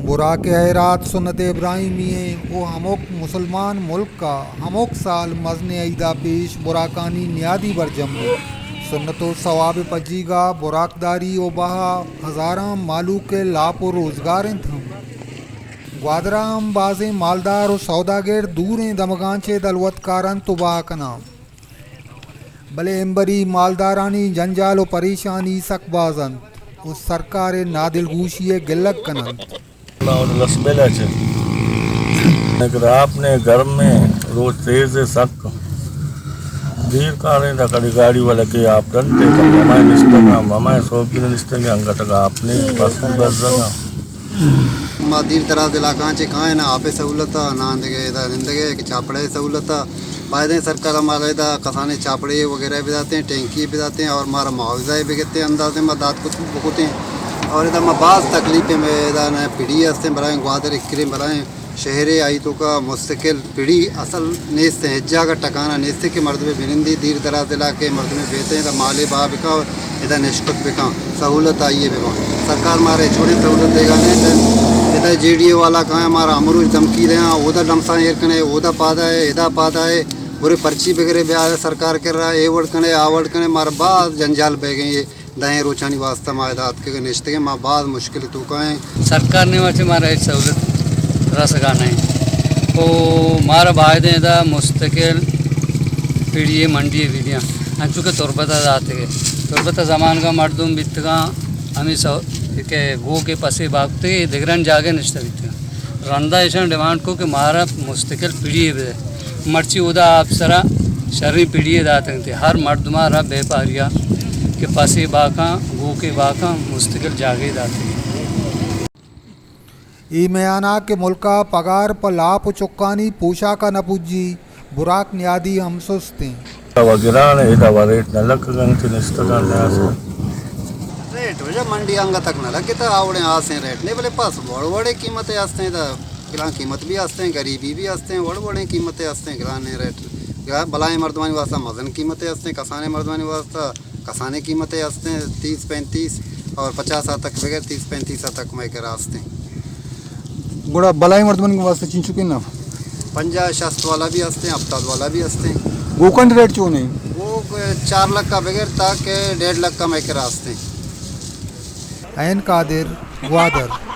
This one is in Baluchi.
براک ءِ ہیرات سنت ابراہیمی ایں و ہمک مسلمان ملک ءَ ہمک سال مزنیں عید ءَ پیش براکانی نیادی برجم بیت۔ سنت و ثواب ءِ پجیگ ءَ براکداری و بہا ہزاراں مہلوک ءِ لاپ و روزگار انت ہم۔ گوادر ءَ ہم بازیں مالدار و سوداگر دوریں دمگاں چہ دلوت کارنت و بہا کناں۔ بلے امبری مالدارانی جنجال و پریشانی سک باز انت و سرکار ءِ نادلگوشی ءِ گلگ کننت۔ ما لسبیلہ چہ۔ اگر آپ نے گرم میں روز تیز ہے سک۔ دیر کاریں دا کدی گاڑی والا کے آپ ڈنتے تو ممائے نشتگا، ممائے سوکی نشتگا، انگتگا آپ نے پسو بزگا۔ ما دیر دراز علاقہاں چہ کائیں، نہ آپ ءِ سہولت ءَ، نہ دگہ ادا نندگہ کہ چاپڑے ءِ سہولت ءَ۔ بایدیں سرکار ءَ مارا ادا کسانیں چاپڑے وغیرہ بداتیں، ٹینکی بداتیں اور مارا معاوضہ بگتیں، اندازے ما دات کت بکتیں۔ اور ادا ما باز تکلیف میں ادا نہ پڑی ہستیں، برائیں گوادر اکریں، برائیں شہرے آئی توکا مستقل پڑی اصل نیست، ہچ جاگہ ٹکانہ نیست کہ مردمے بنندی، دیر دراز علاقے مردمے بیتیں، ادا مالے بہا بکا، ادا نشکت بکاں، سہولت آئی ءَ بباں۔ سرکار مارا ہچ وڑیں سہولت دیگا نہ انت۔ ادا جے ڈی اے والا کایاں مارا ہمروچ دھمکی دیاں، اودا لمساں ایر کنے، اودا پادا ہے، ادا پادا ہے، برے پرچی بگرے بیا سرکار کرا، اے وڑ کنے، آ وڑ کنے، مارا باز جنجال بہ گئے۔ دہیں روچانی واسطہ ما ادا اتکگ نشتگیں، ما باز مشکل توکا ہیں۔ سرکار نے واچے مارا ہچ سہولت رسگا نہیں۔ او مارا بایدیں ادا مستقل پیڑی منڈی بدیاں، انچو کہ تربت ءَ داتگے۔ تربت ءِ زمانگا مردم بیتگاں، ہمیں سو-، کہ گوکے پسے باکتے دگران جاگے نشتہ بیتگاں۔ رندا ایشان ڈیمانڈ کو کہ مارا مستقل پیڑی بدے۔ مرچی اودا آپ سرا شریں پیڑی داتگ انت۔ ہر مردما را بیپاریا کہ پسے باکاں، گوکے باکاں مستقل جاگے داتگ۔ اے میانا کہ ملکا پگار پہ لاپ و چکانی پوشاکا نہ پجی، براک نیادی ہم سست انت۔ ادا و گران ء، ادا و ریٹ نہ لکگ انت، نشتگاں نیاز۔ ریٹ وجہ منڈی انگتک نہ لگتا، آوڑیں آسیں ریٹ نہیں، بلے پس وڑ وڑیں قیمت ہستیں، ادا گران قیمت بھی ہستیں، غریبی بھی ہستیں، وڑ وڑیں قیمت ہستیں، گران ریٹ۔ گران بلائیں مردمانی واسطہ مزن قیمت ہستیں، کسانیں مردمانی واسطہ کسانیں قیمت ہستیں، تیس پینتیس اور پچاس تک، بغیر تیس پینتیس تک مئے کرا ہستیں۔ گڑا بلائیں مردمانی واسطہ چنچکیں نا؟ پنجاہ شست والا بھی ہستیں، ہفتاد والا بھی ہستیں۔ گوکن ریٹ چون ہے؟ وہ چار لکھ کا بغیر تا کہ ڈیڑھ لکھ کا مئے کرا ہستیں۔ عین قادر، گوادر۔